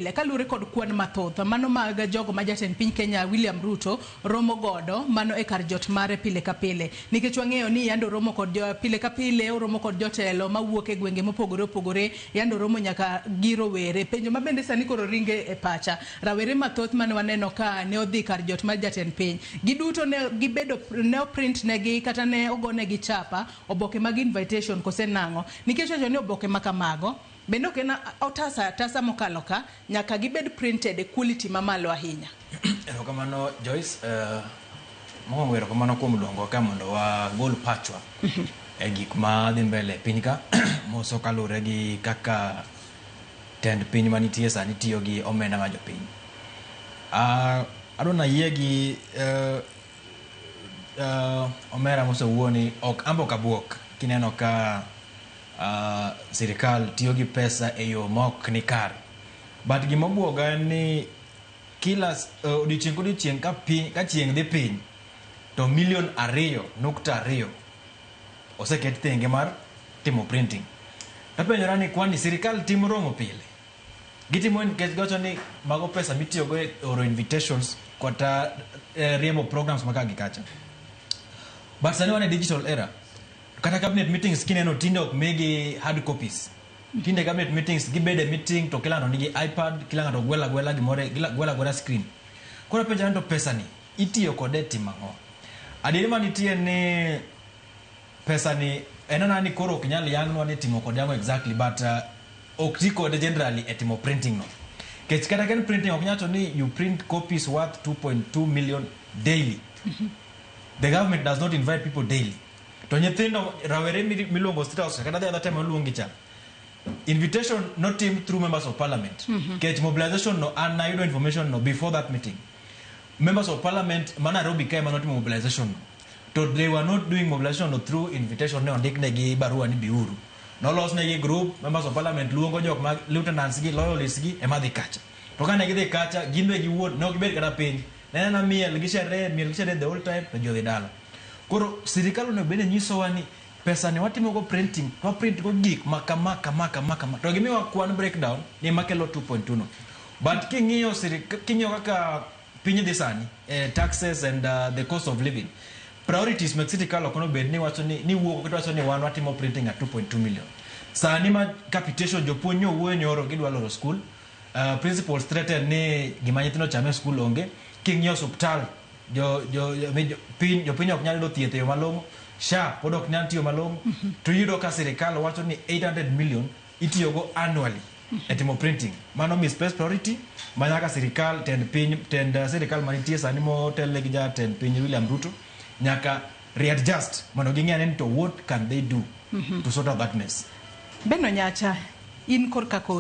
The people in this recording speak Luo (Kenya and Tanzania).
Kaluwore kod kwan mathoth mano mag jogo ma jatend piny Kenya William Ruto romo godo mano e kar jot mare pile ka pile, nikech wang'eyo ni yando romo kod jo, pile ka pile oromo kod jotelo mawuok e gwenge mopogore opogore, yando romo nyaka gi rowere. Penjo ma bende sani koro ringe e pacha, rawere mathoth mane waneno ka ne odhi kar jot mar jatend piny, giduto ne gibedo ne oprint negi kata ne ogonegi chapa oboke mag invitation kose nang'o? Nikech wacho ni oboke ma kamago bende ok en otasa atasa mokalo ka, nyaka gibed printed e quality mamalo ahinya. Erokamano, Joyce. Mokwongo erokamano kuom luongowa ka mondo wagol pachwa e gik ma dhi mbele e piny ka, moso kaluwore gi kaka tend piny manitie sani tiyo gi omenda mar jopiny. Adwa nayie gi omera mosewuo ni ok ambo ok abuok kineno ka sirikal tiyo gi pesa e yo ma ok ni kare. But gima obuoga en ni kila odiochieng' kodiochieng' ka piny ka chieng' dhi piny to milion 2.2 oseket tenge mar timo printing. Tapenjora ni kwani sirikal timo romo pile? Gitimo nikech giwacho ni mago pesa mitiyogo e oro invitations kata riembo programs ma ka gi kacha. But sani wan e digital era. Kata cabinet meetings kineno tinde ok migi hard copies. Tinde cabinet meetings gibedo e meeting to kila ng'ato nigi iPad, kila ng'ato gwelo agwela gimoro, gwelo agwela screen. Koro apenjora ni to pesa ni itiyo kode e timo ang'o? Adieri manitie ni pesa ni en ana ni koro ok nyal yangnwa ni itimo kode ang'o exactly, but ok ti kode generally e timo printing no. Kech kata ka en printing, ok nyal wacho ni you print copies worth 2.2 million daily. The government does not invite people daily. To nyithindo rawere miluongo State House, kata the other time oluongi cha, invitation notim through members of parliament. Kech mobilization no, an nayudo information no before that meeting. Members of parliament ma Nairobi kae manotimo mobilization no, to they were not doing mobilization no through invitation ne ondik negi barua ni biuru. Nolos negi group, members of parliament luongo jok ma lieutenants gi, loyalists gi ema dhi kacha. To kane gidhi kacha, gin be giwuon ne ok gibed kata piny. Ne en miel gi sherehe, miel gi sherehe the whole time, to ji odhi dala. Koro sirikal onego bed ni nyisowa ni pesa ni watimo go printing, to waprint go gik ma kama kama kama kama. To gimiwa kwan breakdown ni makelo 2.2 no. But king'iyo kaka piny dhi sani, taxes and the cost of living, priorities mag sirikal ok onego bed ni wacho ni wuok kata wacho ni wan watimo printing at 2.2 million. Sani ma capitation, jopuonj nyowuoyo nyoro gidwa loro school. Principals threaten ni gima nyithindo chame e school onge. King'iyo osuptal, jo, jo, jo, jo, piny, jopiny ok nyal yudo thieth e yo malong'o. SHA pod ok nyal tiyo malong'o. To iyudo ka sirikal wacho ni 800 million itiyogo annually e timo printing. Mano misplaced priority ma nyaka sirikal tend piny, tend sirikal manitie sani motelne gi jatend piny William Ruto nyaka readjust mondo ging'e ane ni to what can they do to sort out that mess. Beno Nyacha, in korka koro.